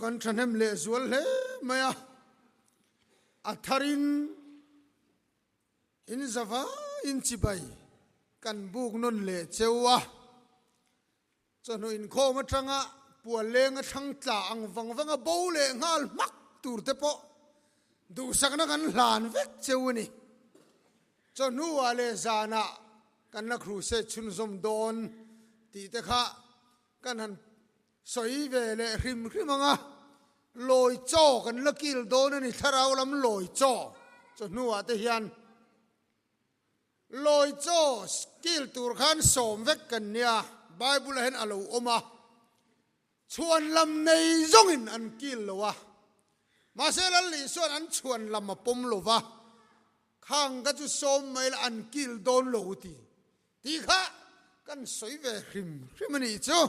kan thahnem leh zual hle mai a, a tharin in zavaiin chibai kan buk nawn leh cheu a. Chawhnu inkhawm atanga pual lenga thlang tla ang vang vanga bo leh nghal hmak tur te pawh duhsakna kan hlan vek cheu a ni. Chawhnuah leh zanah kan la crusade chhunzawm dawn tih te kha kan han sawi ve leh hrim hrim ang a, lawi chaw kan la kil dawn a ni, thlarau lam lawi chaw chawhnuah te hian. Lawi chaw kil tur khan sawm vek kan nia, Bible ah hian a lo awm a, chhuan lam nei zawngin an kil lo a, mahse Lal Isua'n an chhuan lam a pawm lo va, khang ka chu sawm mai la an kil dawn lo ti tih kha kan sawi ve hrim hrim a nih chu.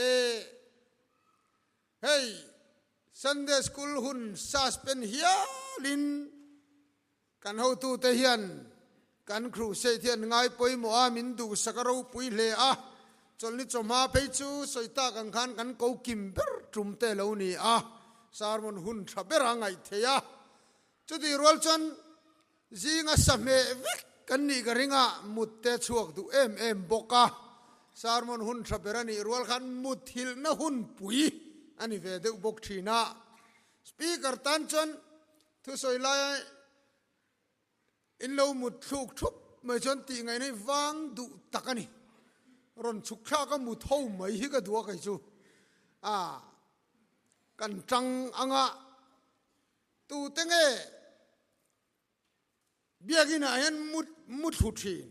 E hei Sunday School hun suspend hialin Kan hotute hian kan crusade hi an ngai pawimawh a, min duhsak a ropui hle a, chawlhni chawhma phei chu sawi tak ang khan kan ko kim ber tum te lo ni a, sermon hun tha ber a ngaih theih a. Chutih rual chuan zinga sahmeh vek kan nih ka ring a, mut te chhuak duh em em bawk a, sermon hun tha ber a nih rual khan muthilhna hun pui a ni ve deuh bawk thin a. Speaker tan chuan Thusawi laia in lo mut thluk thup mai chuan tih ngaihna hi vang duh tak a ni. Rawn chhuk thlak a mut ho mai hi ka duh a kei chu. A kan tang anga tute nge biakin ah hian mut mu thlu thin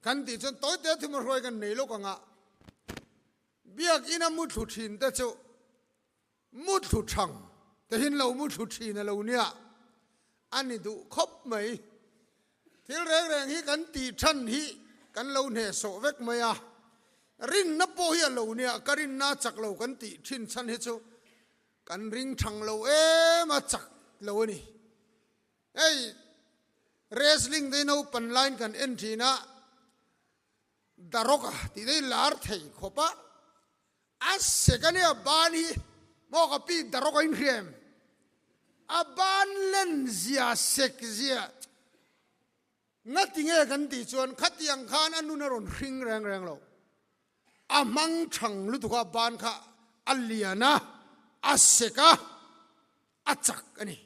kan tih chuan tawi te thuma hruai kan nei lawk anga biakin a mu thlu thin te chu Muthlu thang te hin lo muthlu thin a lo nia, a ni duh khawp mai. Thil reng reng hi kan tih than hi kan lo hnehsawh vek mai a, rinna pawh hi a lo nia, ka rinna a chak lo kan tih thin chhan hi chu kan ring thang lo em a chak lo a ni. Hei wrestling te hi naupang laiin kan en thin a, Daroka tih te hi lar thei khawp a, A sek a nia ban hi maw ka pi darawk a inhriam a ban len zia sek zia nga ti nge kan tih chuan khatiang khan a nun a rawn hring reng reng lo a hmang thang lutuk a ban kha a lian a a sek a a chak a ni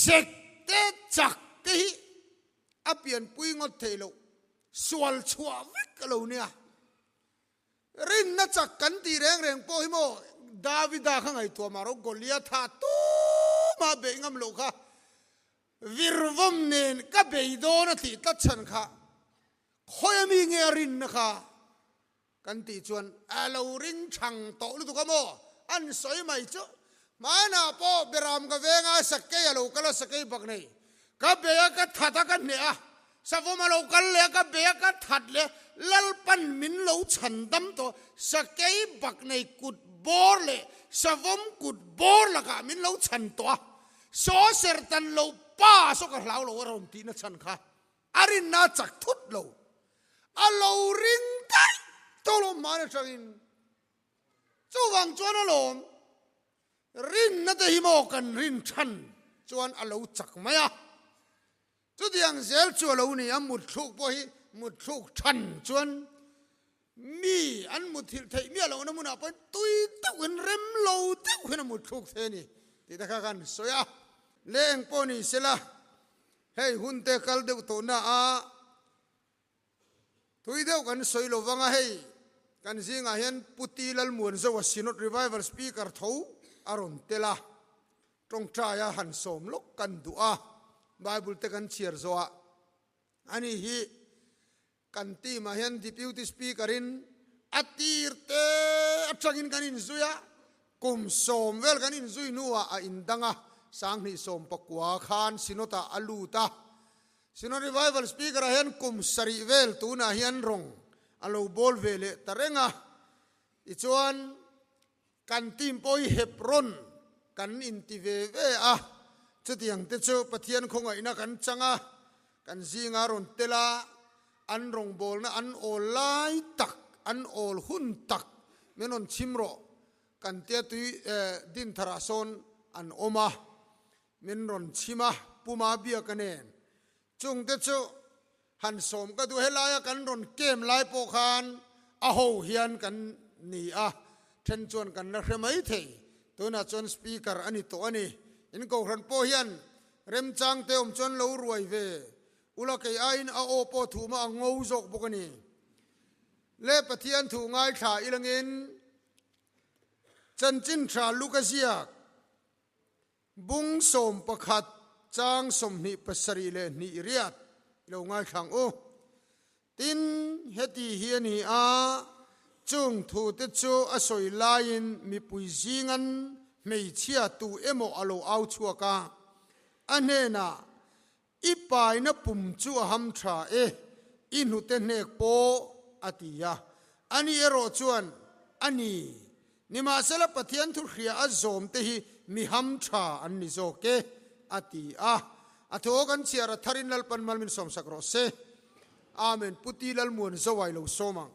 sek te chak te hi a pianpui ngawt theih loh sual chhuah vek a lo nia. Rinna chak kan tih reng reng pawh hi maw Davida kha ngaihtuah mah rawh Goliatha tumah beih ngam loh kha virvawm nen ka bei dawn a tih tlat chhan kha khawi ami nge a rinna kha Kan tih chuan a lo ring thang tawh lutuk a maw? An sawi mai chu. Hmanah pawh Beram ka venga sakei a lo kal a, sakei bak nei. Ka bei a, ka that a, ka hneh a. Savawm a lo kal leh a, ka bei a, ka that leh a. Lalpan min lo chhan dam tawh. Sakei bak nei kut bawr leh savawm kut bawr lakah min lo chhan tawh a. Saw sertan lo pa saw ka hlau lo a rawn tihna chhan kha. A rinna a chak thut lo. A lo ring daih tawh lo hman atangin. Chuvang chuan alawm rinna te hi maw kan rin than chuan a lo chak mai a. Chutiang zel chu a lo ni a, mutthluk pawh hi mutthluk than chuan mi an muthilh theih miah lohna hmunah pawhin tui deuhin rem lo deuh hian a mutthluk thei a ni tih te kha kan sawi a. Leng pawh ni sela hei hun te kal deuh tawhna a Thui deuh kan sawi lo vang a, hei kan zingah hian Pu Ti Lalmuanzoa Synod Revival Speaker tho a rawn tel a, tawngtaia han sawm lawk kan duh a, Bible te kan chhiar zawh ah ani hi kan team ah hian Deputy Speaker in a tir te atangin kan inzui a, kum sawm vel kan inzui hnuah a indang a, 2019 khan Synod ah a lut a, Synod Revival Speaker ah hian kum sarih vel tunah hian rawng a lo bawl ve leh ta reng a, tichuan kan team pawh hi Hebron kan inti ve ve a, chutiang te chu Pathian khawngaihna kan chang a, kan zinga rawn tel a, an rawngbawlna an awl lai tak, an awl hun tak min rawn chhim rawh. Kan tia tui Dintharah sawn an awm a, min rawn chhim a, Puma biak a nen. Chungte chu han sawm ka duh, helaia kan rawn kem lai pawh khan a ho hian kan ni a, then chuan kan la hre mai thei. Tunah chuan Speaker a ni tawh a ni. In Kohhran pawh hian remchang te awm chuan lo ruai ve ula kei aiin a aw pawh thuma a ngo zawk bawk a ni. Le Pathian thu ngaithla ilangin Chanchin tha Luka ziak bung 11 chang 22 riat lo ngaithlang u. Tin, heti hi a ni a, chung thute chu a sawi laiin mipui zingan hmeichhia tu emaw a lo au chhuak a, a hnenah, I paina pum chu a ham tha e, i hnute hnek pawh, a ti a. Ani erawh chuan, A ni, nimahsela Pathian thu hria a zawm te hi mi ham tha an ni zawk e, a ti a. A thu kan chhiar a tharin Lalpan mal min sawmsak rawh se. Amen. Puti Lalmuan Zowai lo sawm ang.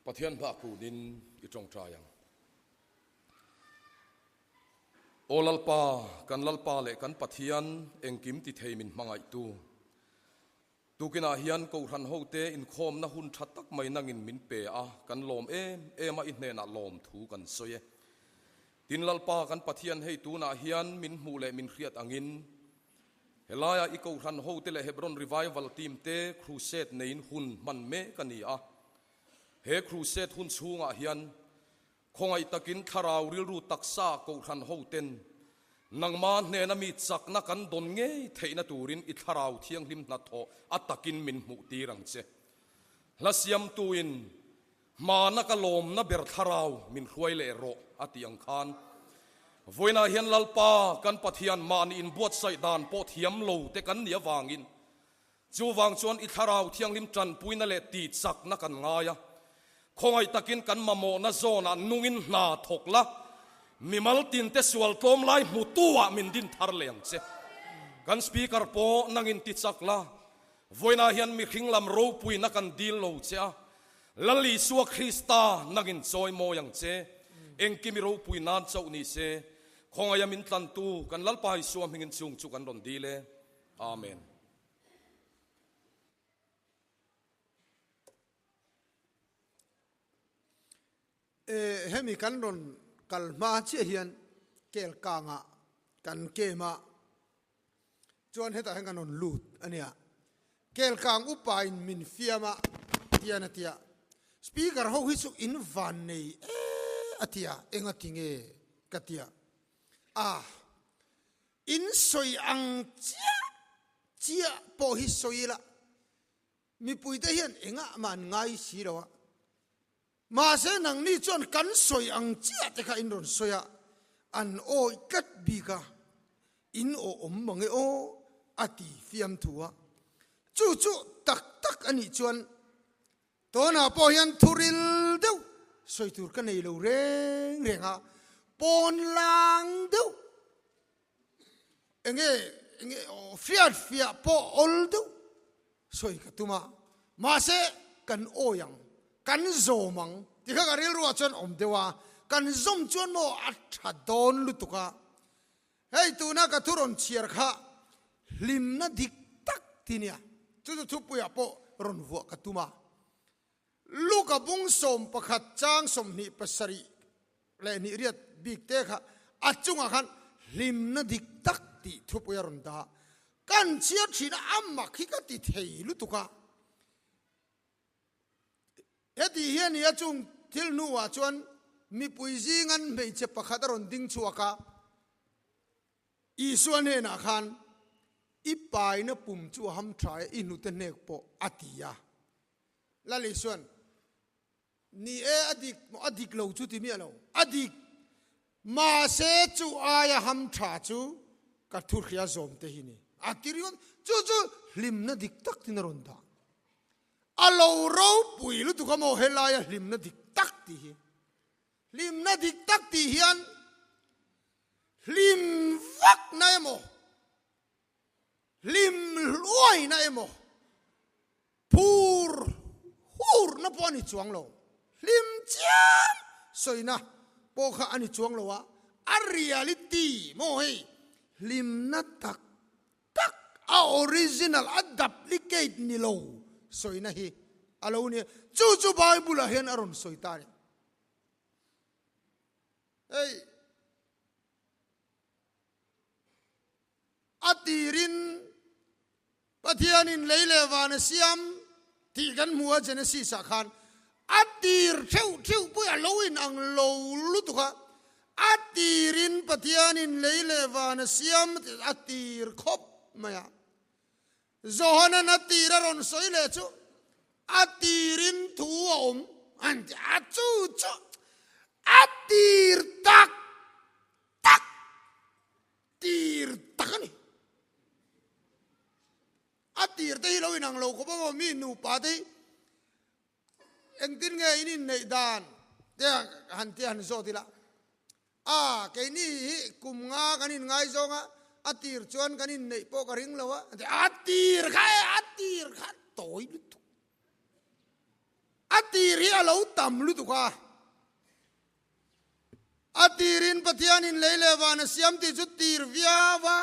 Pathian hmah kunin i tawngtai ang. Aw Lalpa, kan Lalpa leh kan Pathian engkim ti thei min hmangaihtu. Tukinah hian Kohhran hote inkhawmna hun tha tak mai nangin min pe a, kan lawm em em a i hnenah lawm thu kan sawi e. Tin Lalpa kan Pathian hei tunah hian min hmuh leh min hriat angin Helaia i Kohhran hote leh Hebron Revival team te crusade neiin hun hman mek a ni a. He crusade hun chhungah hian khawngaih takin thlarau rilru taksa Kohhran hoten nangma hnena mi chakna kan dawn ngei theihna turin i thlarau thianghlim hnathawh a takin min hmuh tir ang che. Hla siamtuin Hmana ka lawmna ber thlarau min hruai leh rawh a tih ang khan vawiinah hian Lalpa kan Pathian mahni inbuatsaih dan pawh thiam lo te kan nih avangin chuvang chuan i thlarau thianghlim tanpuina leh tihchakna kan ngai a, khawngaih takin kan mamawhna zawnah nungin hna thawk la, mimal tinte sual tlawm lai hmutu ah min din thar leh ang che. Kan Speaker pawh nangin tichak la, vawiinah hian mihring lam ropuina kan dil lo che a, Lal Isua Krista nangin chawi mawi ang che, engkim i ropui nan chauh ni se, khawngaia min tlantu kan Lalpa Isua hmingin chung chu kan rawn dil e. Amen. E, hemi kan rawn kal hma chiah hian kel kangah kan kem a, Chuan hetah hian kan rawn lut a nia. Kelkang upa in min fiam a tian a tia. Speaker ho hi chu in van nei e a tia eng a ti nge ka tia. A in sawi ang chiah chiah pawh hi sawi ila mipui te hian engah mah an ngai si lo a. Mahse nangni chuan kan sawi ang chiah te kha in rawn sawi a, an awih tlat bik a, in aw awm mang e aw a ti fiamthu a. Chu chu tak tak a nih chuan tawnah pawh hian thuril deuh sawi tur ka nei lo reng reng a, pawn lang deuh enge enge aw fiat fiah pawh awl deuh sawi ka tum a, mahse kan awi ang, kan zawm ang ti kha ka rilruah chuan awm deuh a, kan zawm chuan maw a tha dawn lutuk a, hei tuna ka thu rawn chhiar kha hlimna dik tak ti nia, chu chu thupuiah pawh rawn vuah ka tum a, Luka bung 11 chang 27 leh hnih riat bik te kha a chungah khan hlimna dik tak tih thupui a rawn dah. Kan chhiar thin a, a mak hi ka ti thei lutuk a. Heti hian i a chung thil hnuah chuan mipui zingan hmeichhe pakhat a rawn ding chhuak a, Isua hnenah khan i paina pum chu a ham tha e, i hnute hnek pawh a ti a. Lal Isuan, Ni e, a dik maw? A dik lo chu ti miah lo. A dik. Mahse chu aia ham tha chu ka thu hria zawm te hi ni. A ti ringawt. Chu chu hlimna dik tak tin a rawn dah. A lo ropui lutuk a maw helaia hlimna dik tak tih hi. Hlimna dik tak tih hian hlim vak na emaw? Hlim hluaina emaw phur hurna pawh a ni chuang lo. Hlim chiam sawina pawh kha a ni chuang lo a, a reality maw hei hlimna tak tak a original a duplicate ni lo sawina hi a lo ni a, chu chu Bible ah hian a rawn sawi ta a ni. Hei. A tirin Pathianin lei leh van a siam tih kan hmu a Genesis ah khan a tir theuh theuh pawh a lo in ang lo lutuk a, a tirin Pathianin lei leh van a siam a tir khawp mai a. Johanan a tir a rawn sawi leh chu a tirin thu a awm an ti a, chu chu a tir tak tak tir tak a ni. A tir te hi lo inang lo khawp a mi nupa te hi engtin nge in inneih dan te han ti han zawt ila. A keini hi kum nga kan inngaizawng a, a tir chuan kan inneih pawh ka ring lo a, a tir kha e, a tir kha tawi lutuk. A tir hi a lo tam lutuk a. A tirin Pathianin lei leh van a siam tih chu tir viau a,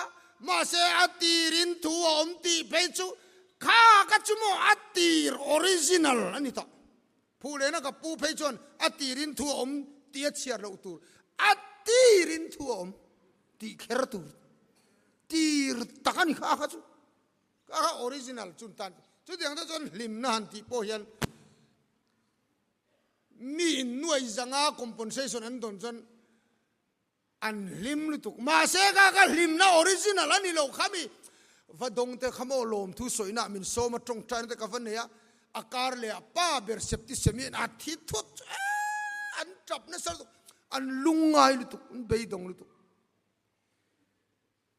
mahse a tirin thu a awm tih phei chu kha ka chu maw a tir original a ni tawh. Phu lehna ka pu phei chuan a tirin thu a awm tih a chhiar loh tur, a tirin thu a awm tih kher tur tir tak a ni kha kha chu. Kha kha original chun tan chutiang te chuan hlimna han tih pawh hian Mi in nuai zanga compensation an dawn chuan an hlim lutuk. Mahse ka ka hlimna original a ni lo kha mi va dawng te kha maw lawmthu sawina min sawm a tawngtaina te ka va nei a, a kar leh a pa ber septicemia in a thi thut chu eee an tap nasa lutuk, an lungngai lutuk, an beidawng lutuk.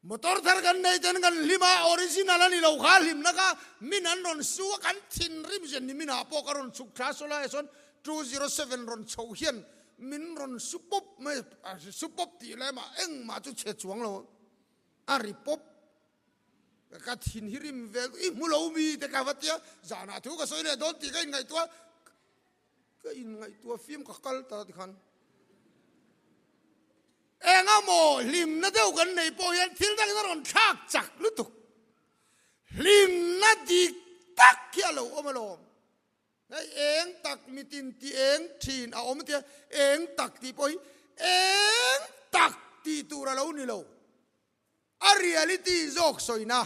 Motor thar kan nei ten kan hlim a, original a ni lo kha hlimna kha min an rawn su a, kan thinrim zen ni minah pawh ka rawn chhuk thla saw lai ah sawn 207 rawn chho hian min rawn su pawp mai a, su pawp tih lai mah engmah chu chhe chuang lo a ri pawp ka thin hi rim vel i hmu lo mi te ka va tia zanah thu ka sawi leh dawn tih ka inngaihtuah ka inngaihtuah fim ka kal ta tikhan. Engemaw hlimna deuh kan nei pawh hian thil dangin a rawn thlak chak lutuk. Hlimna dik tak hi a lo awm alawm. Hei eng tak mitin ti eng thin a awm tia eng tak tih pawh hi eng tak tih tur a lo ni lo. A reality zawk sawina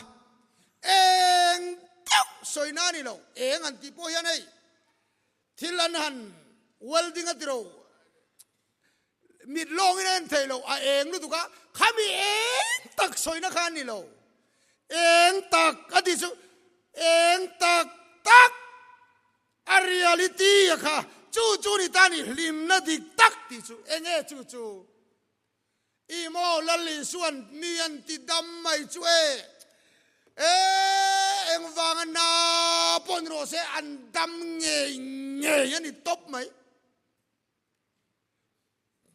eng deuh sawina a ni lo. Eng an tih pawh hian hei thil an han welding a ti ro. Mit lawngin a en thei lo, a eng lutuk a, khami eng tak sawina kha a ni lo. Eng tak a ti chu eng tak tak a reality a kha chu chu ni ta ni hlimna dik tak tih chu eng nge chu chu i maw Lal Isuan mi an ti dam mai chu e e engvanga na pawh ni rawh se an dam ngei ngei a ni tawp mai.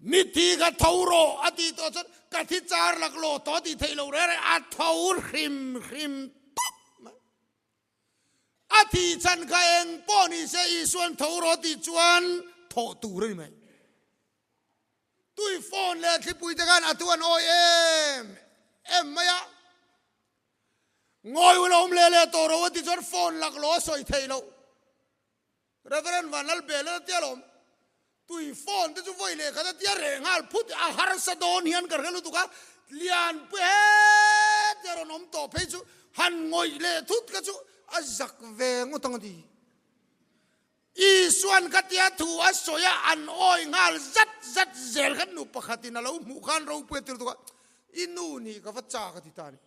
Mithi ka tho rawh a tih tawh chuan ka thi char lak law tawh a tih theih loh reng reng a tho hrim hrim tawp mai. A thih chhan kha eng pawh ni se Isuan tho rawh a tih chuan thawh tur a ni mai. Tui phone leh thlipui te khan a thu an awi em em mai a. Ngawi ula awm leh leh tawh rawh a tih chuan phone lak law a sawi theih loh. Reverend Van Lalbela a tia lawm, tui phone te chu vawi leh khat a tia reh nghal phut a harsa dawn hian ka hre lutuk a, Lianpui het a rawn awm tawh phei chu han ngawih leh thut kha chu a zak ve ngawt ang a ti. Isuan kha tia thu a sawi a, an awi nghal zat zat zel khan nu pakhatin a lo hmuh khan ropui a ti lutuk a, i nu nih ka va chak a ti ta a ni.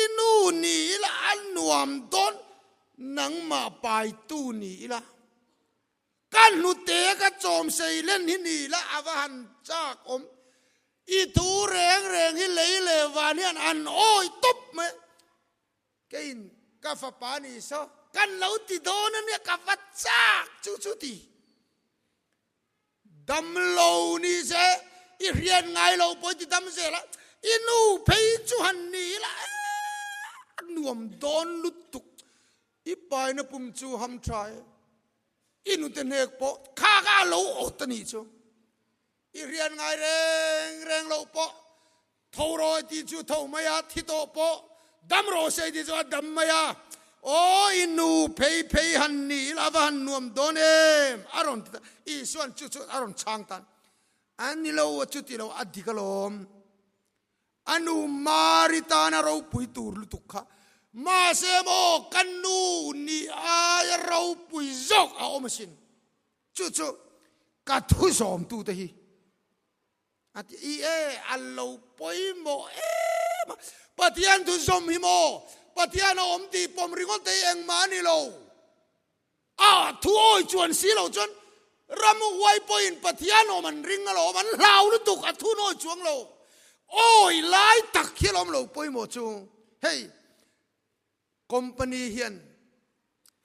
I nu ni ila a nuam dawn, nangmah paitu ni ila. Ka hnute ka chawm sei len hi ni ila a va han chak awm. I thu reng reng hi lei leh van hian an awi tawp mai. Keiin ka fapa ni saw kan lo ti dawn a nia ka va chak chu chu ti. Damlo ni se i hriat ngai lo pawh i ti dam zel a, i nu phei chu han ni ila e. nuam dawn lutuk. I paina pum chu ham tha e. I nute hnek pawh kha kha a lo awt a nih chu. I rian ngai reng reng loh pawh tho rawh i tih chu tho mai a, thi tawh pawh dam rawh se i tih chu a dam mai a. Aw i nu phei phei han ni ila a va han nuam dawn em a rawn ti ta. Isua'n chu chu a rawn chhang tan. A ni lo a chuti lo a dik alawm. A nu Mari tana ropui tur lutuk kha mahse maw ka nu ni aia ropui zawk a awm asin. Chu chu ka thu zawmtute hi a ti i e, a lo pawimawh em a. Pathian thu zawm hi maw Pathian a awm tih pawm ringawt te hi engmah a ni lo. A thu awi chuan si lo chuan ram huai pawhin Pathian awm an ring alawm, an hlau lutuk a thu nawi chuang lo. Awi lai tak hi alawm lo pawimawh chu. Hei company hian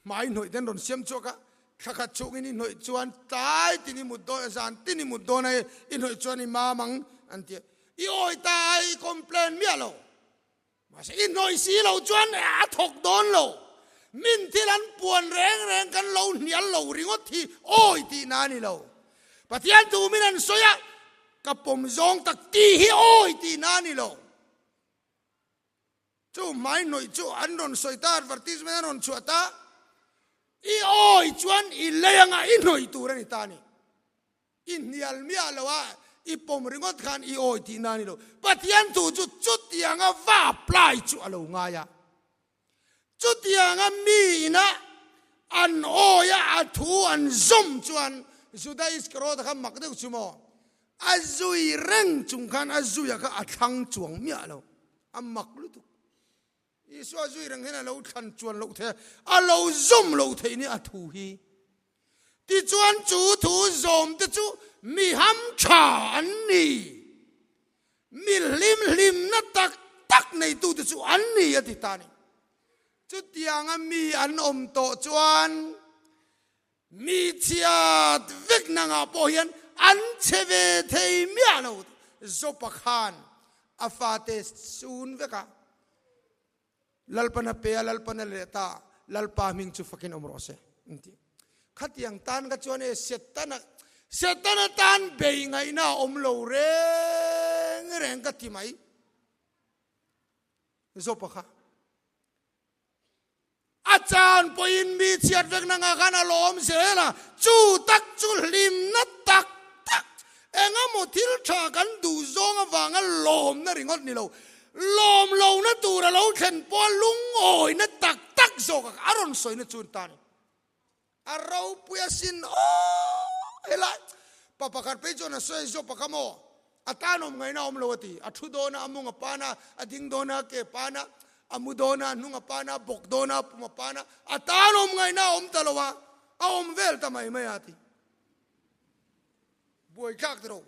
hmai hnawih ten rawn siam chhuak a, thla khat chhungin i hnawih chuan tlai tin i mut dawn, zan tin i mut dawn a, i hnawih chuan i mam ang an ti a. I awi ta a, i complain miah lo. Mahse i hnawih si lo chuan a thawk dawn lo. Min thil an puan reng reng kan lo hnial lo ringawt hi awi tihna a ni lo. Pathian thu min an sawi a, ka pawm zawng tak tih hi awi tihna a ni lo. Chu hmai hnawih chu an rawn sawi ta, advertisement an rawn chhuah ta, i awi chuan i lei anga i hnawih tur a ni ta a ni. I hnial miah lo a, i pawm ringawt khan i awi tihna a ni lo. Pathian thu chu chutianga va apply chu a lo ngai a. Chutianga mi ina an awi a, a thu an zawm chuan Juda Iskariota kha mak deuh chu maw? A zui reng chung khan a zuia kha a thlang chuang miah lo. A mak lutuk. Isua zui reng hian a lo thlan chuan loh thei a, a lo zawm loh theih nia a thu hi. Tichuan chu thu zawm te chu mi ham tha an ni, mi hlim hlimna tak tak neitute chu an ni a ti ta a ni. Chutianga mi an awm tawh chuan mi chhiat vek nangah pawh hian an che ve thei miah lo. Zopa khan a fate sun vek a, Lalpan a pe a, Lalpan a leh ta, Lalpa hming chu fakin awm rawh se, an ti. Khatiang tan kha chuan e Setana, Setana tan bei ngaihna a awm lo reng reng ka ti mai. Zopa kha. A chan pawhin mi chhiat vek na nga khan a lawm zel a, chu tak chu hlimna tak tak, engemaw thil tha kan duh zawng avanga lawmna ringawt ni lo, lawm lohna tur a lo thlen pawha lungawina tak tak zawk a rawn sawina chu an ta a ni. A ropui asin aw helai pa pakhat phei chuan a sawi zawk pakhat maw a tan awm ngaihna awm lo a ti a thu dawn a a mung a pan a a ding dawn a a ke pan a a mu dawn a a hnung a pan a a bawk dawn a a pum a pan a a tan awm ngaihna a awm ta lo a a awm vel ta mai mai a ti buaithlak tiro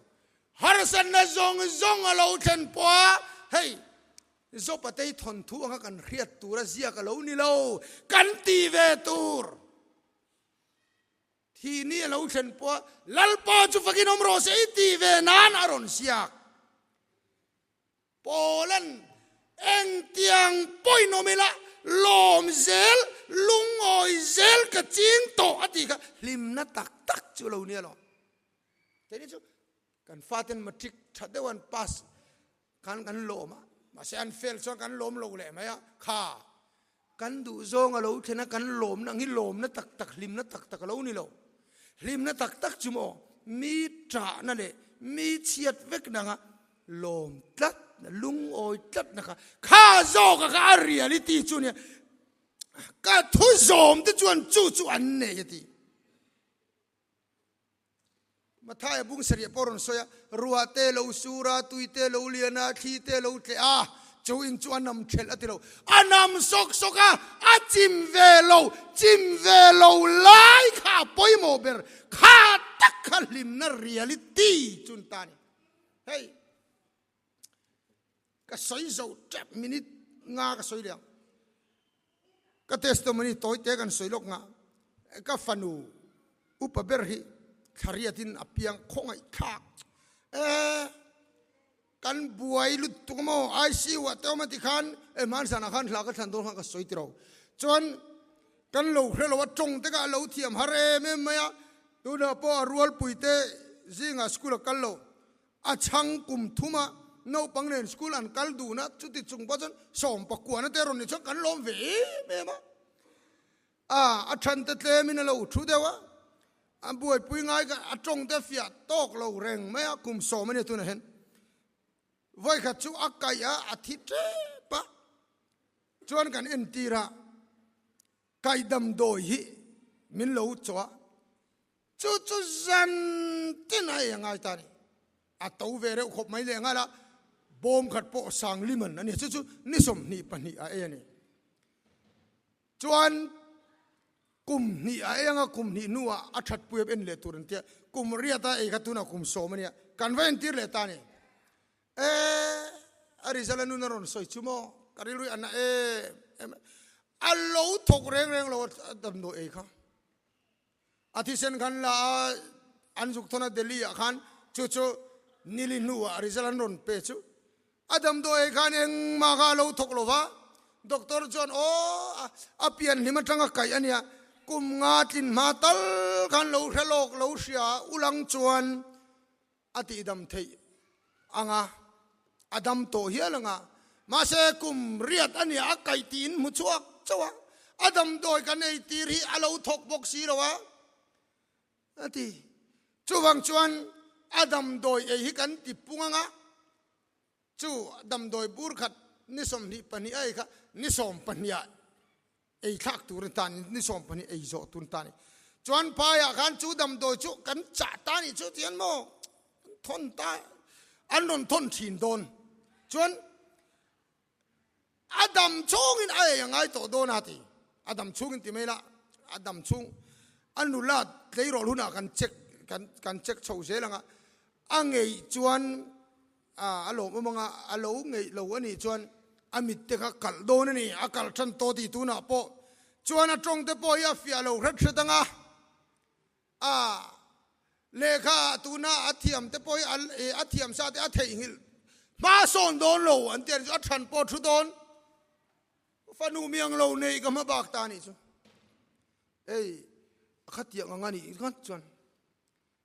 harsatna zawng zawng a lo thlen pawh a hei Zopatei thawnthu anga kan hriat tur a ziak a lo ni lo, kan ti ve tur. Thih ni a lo thlen pawh a, Lalpa chu fakin awm rawh se i ti ve nan a rawn ziak. Paula'n engtiang pawhin awm ila, lawm zel, lungawi zel ka ching tawh a tih kha hlimna tak tak chu a lo nia lo. Keini chu kan faten matric tha deuh an pass Khan kan lawm a, mahse an fel chuan kan lawm lo leh mai a, kha kan duh zawng a lo thlen a, kan lawmna ang hi lawmna tak tak, hlimna tak tak a lo ni lo. Hlimna tak tak chu maw mi ṭahna leh mi chhiat vek nanga lawm tlat na, lungawi tlat na kha, kha zawka kha a reality chu nia, ka thu zawm te chuan chu chu an nei a ti. Mathaia bung sarih pawh rawn sawi a, ruah te lo sur a, tui te lo lian a, thli te lo tleh a, chu in chu a nam thelh a ti lo. A nam sawk sawk a, a chim ve lo, chim ve lo lai kha a pawimawh ber, kha tak kha hlimna reality chu an ta a ni. Hei, ka sawi zo tep minute nga ka sawi leh ang. Ka testimony tawi te kan sawi lawk nga, ka fanu upa ber hi thlariatin a piang khawngaih thlak e. Kan buai lutuk maw ICU ah te awm a ti khan e hmansan ah khan hla ka thlan dawn khan ka sawi tiro. Chuan kan lo hre lo a tawng te kha a lo thiam har em em mai a, tunah pawh a rualpui te zingah school a kal lo. A chhang kum thum a naupang nen school an kal dun a, chuti chung pawh chuan sawm pakuana te rawn ni chuan kan lawm ve em em a. A a than te tlemin a lo thu deuh a, a buaipui ngai kha a tawng te fiah tawk lo reng mai a, kum sawm a nia tunah hian. Vawikhat chu a kaih a, a thi tep a, chuan kan entir a, kaih damdawi hi min lo chawh a, chu chu zan tin a ei a ngai ta a ni. A to ve reuh khawp mai leh nghal a, bawm khat pawh sang liman a ni, chu chu ni 22 a ei a ni. Chuan kum hnih a ei anga kum hnih hnuah a that pui a en leh tur an tia, kum riat a ei kha tunah kum sawm a nia, kan va entir leh ta a ni. E, a result a nun a rawn sawi chu maw, ka rilru hi a na em em a, a lo thawk reng reng lo a damdawi ei kha. A thisen khan la a, an zuk thawn a Delhi ah khan chu chu nili hnuah result an rawn pe chu a damdawi ei khan engmah kha a lo thawk lo va, doctor chuan aw a pian hlim atanga kaih a nia, kum nga tlin hma tal khan lo hre lawk lo hria ulang chuan a tihdam theih anga a dam tawh hial anga mahse kum riat a nia a kaih tiin hmu chhuak chauh a, a damdawi kan ei tir hi a lo thawk bawk si lo a a ti. Chuvang chuan a damdawi ei hi kan ti pung anga chu damdawi bur khat ni 22 a ei kha ni sawmpahnih ah ei thlak tur a ni ta ni, ni 12 ei zawh tur a ni ta ni. Chuan phaiah khan chu damdawi chu kan chah ta ni chu tihian maw an thawn ta an rawn thawn thin dawn. Chuan a dam chhungin a ei a ngai tawh dawn a ti, a dam chhungin ti mai la, a dam chhung a nula tleirawl hunah kan check kan kan check chho zel ang a, a ngeih chuan A lawmawm anga a lo ngeih lo a nih chuan a mit te kha kalh dawn a ni. A kalh tan tawh tih tunah pawh chuan a tawng te pawh hi a fiah lo hret hret anga a lehkha tuna a thiam te pawh hi a thiam sa te a theihnghilh hma sawn dawn lo an ti a ni chu a than pawh thu dawn fanu miang lo neih ka hma bak ta a nih chu. Ei a khatiang ang a nih ngat chuan.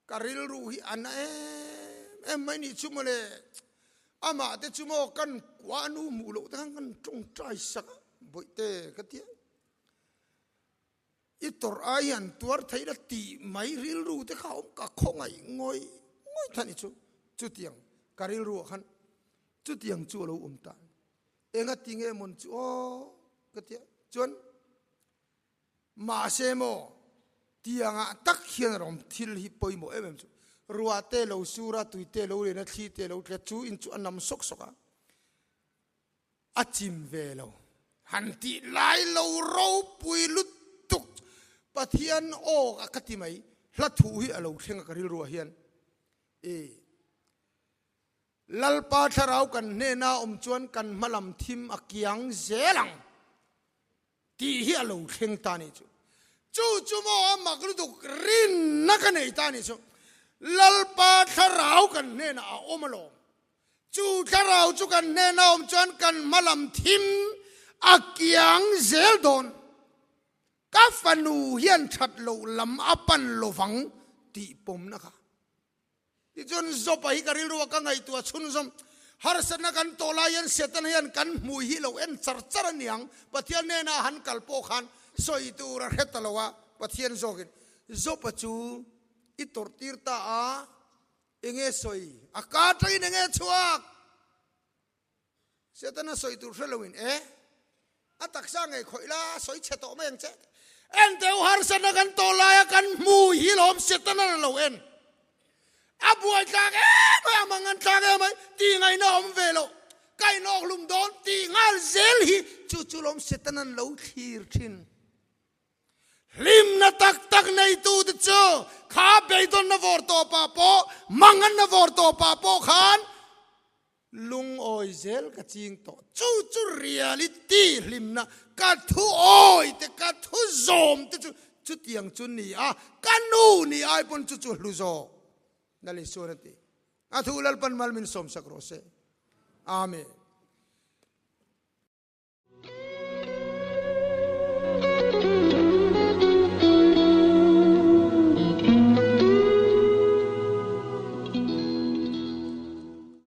Ka rilru hi a na em em mai nih chu mawle, amah te chu maw kan kua nu hmuh loh te khan kan tawngtai sak a, bawihte ka ti a, i tawrh ai hian tuar theih la tih mai rilru te kha a awm ka khawngaih ngawih ngawih than i chu, chutiang ka rilru ah khan chutiang chu a lo awm ta, engati nge mawn chu aw ka ti a, chuan. Mahse maw, tiangah tak hian rawng thil hi pawimawh em em chu. Ruah te lo sur a, tui te lo len a, thli te lo tlet chu in chu a nam sawk sawk a, a chim ve lo. Han tih lai lo ropui lutuk Pathian aw a ka ti mai, hla thu hi a lo thleng a ka rilruah hian. E. Lalpa thlarau kan hnena awm chuan kan hmalam thim a kiang zel ang. Tih hi a lo thleng ta nih chu. Chu chu maw a mak lutuk rinna ka nei ta nih chu. Lalpa thlarau kan hnenah a awm alawm. Chu thlarau chu kan hnena awm chuan kan hmalam thim a kiang zel dawn. Ka fanu hian that loh lam a pan lovang tih pawmna kha. Tichuan Job-a hi ka rilru a ka ngaihtuah chhunzawm. Harsatna kan tawh lai hian Setana hian kan hmui hi lo en char char a niang. Pathian hnenah han kal pawh khan sawi tur a hre ta lo a, Pathian zawkin Job-a chu i tawrh tir ta a, enge sawi? A ka atangin enge chhuak? Setana sawi tur hre loin e, a taksa ngei khawih la, sawi chhe tawh mai ang che. En teh u harsatna kan tawh laia kan hmu hi lawm Setana la lo en. A buai tlak em mai, a mangan tlak em mai, tih ngaihna awm ve lo. Ka inawk hlum dawn tih nghal zel hi chu chu lawm Setana'n lo thlir thin. Hlimna tak tak neitute chu kha beidawnna vawr tawpah pawh, manganna vawr tawpah pawh khan lungawi zel ka ching tawh. Chu chu reality hlimna, ka thu awi te, ka thu zawm te chu chutiang chu ni a, ka nu ni ai pawn chu chu hlu zawk. Nali chuan a ti. A thu Lalpan mal min sawmsak rawh se. Amen.